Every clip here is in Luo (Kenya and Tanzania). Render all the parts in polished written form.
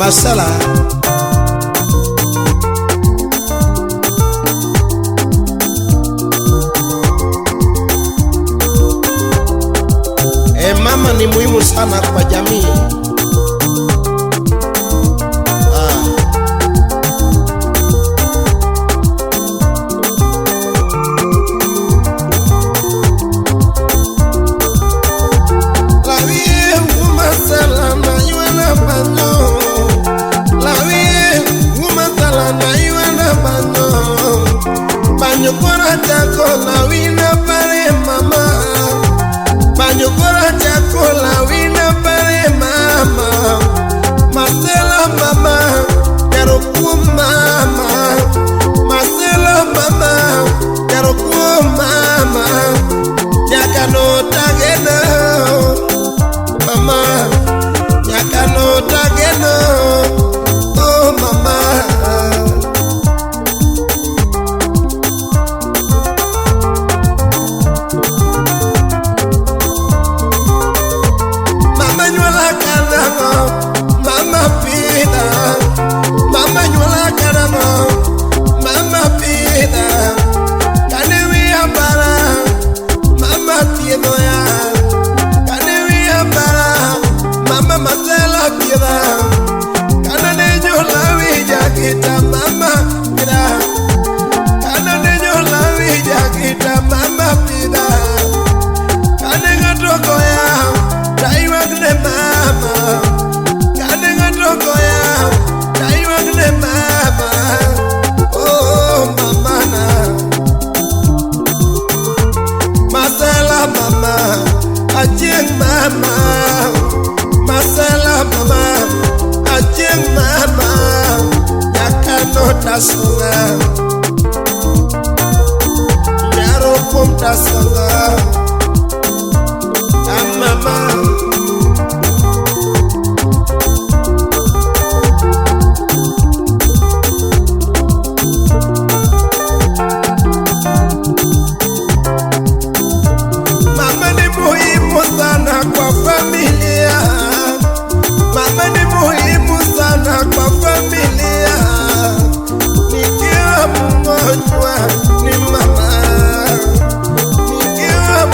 Masela. E, mama ni muhimu sana kwa jamii. Ah. La vie umasala na iwe banyo. La vie umasala na iwe banyo. Banyo kora chako la wina pare mama. Banyo kora chako la wina pare mama. Marcela mama, quiero ku mama. Marcela mama, quiero ku mama. Nyaka no tagena mama, nyaka no tagena, oh mama. Mama nyuala kanamo, mama pida. Mama nyuala kanamo, mama pida. Kane wi ambara, mama tieno ya. Kane wi ambara, mama masela pida. Kana ne nyola wi jakita mama pida. Kana ne nyola wi jakita mama pida. Kane ng'ato koya, taiwak ne mama. Kane ng'ato koya, taiwak ne mama. Oh mama na, Marcela mama, achieng mama. Marcela mama, achieng mama. Nyaka no tasunga, nyaro kum tasunga. Ah, mama. Mama ni muhimu sana kwa familia. Mama ni muhimu sana kwa familia. Nikiwa mgonjwa ni mama. Nikiwa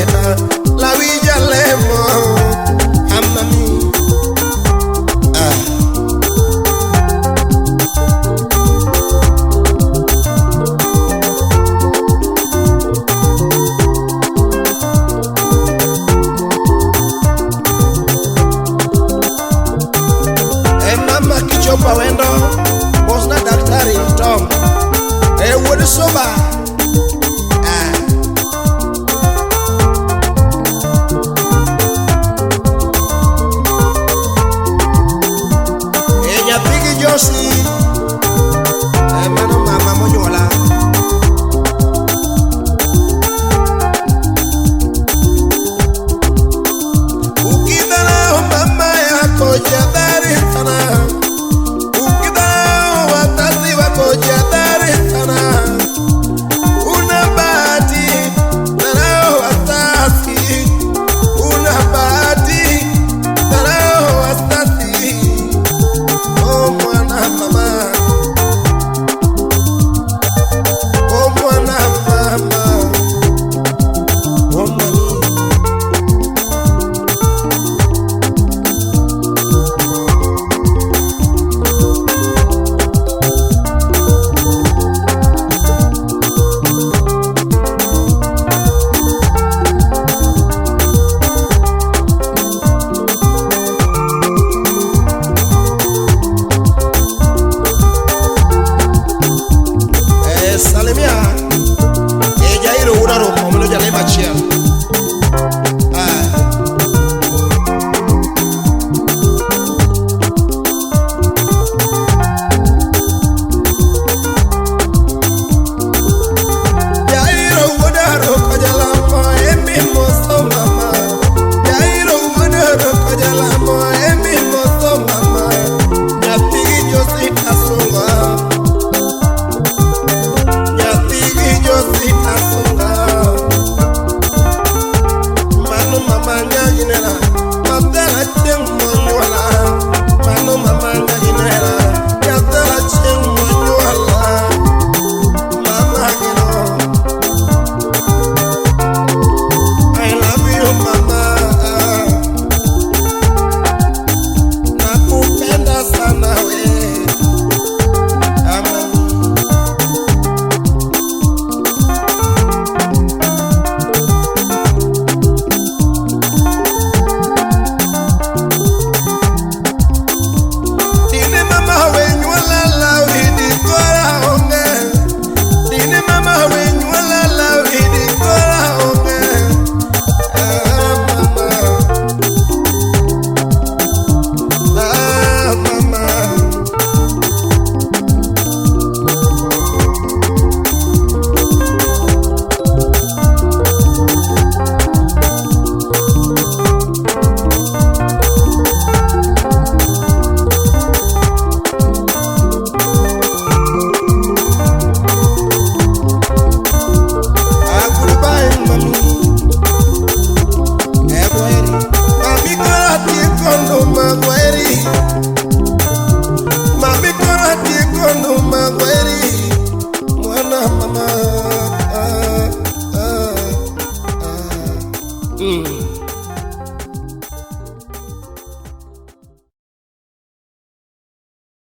Julieta la Villa Lemo amami. Ah. E mama kichopa wendo bosna daktari Tom e wuod soba. Ah. E nyathi gi Josi e mano mama monyuola. Ukidharau mama yako jadhari sana, ukidharau wazazi wako jadhari sana. Una bahati dharau wazazi, una bahati dharau wazazi. Oh mwana mama, oh mwana mama, oh mwana. Eh, salimia e Jairo wuod Arumo mano jalemo achiel. Ah. Jairo wuod Aruko jalamo emi moso mama. Jairo wuod Aruko jalamo emi moso mama. Nyathi gi Josi Asunga. Nyathi gi Josi Asunga. Mano mama nyaginela.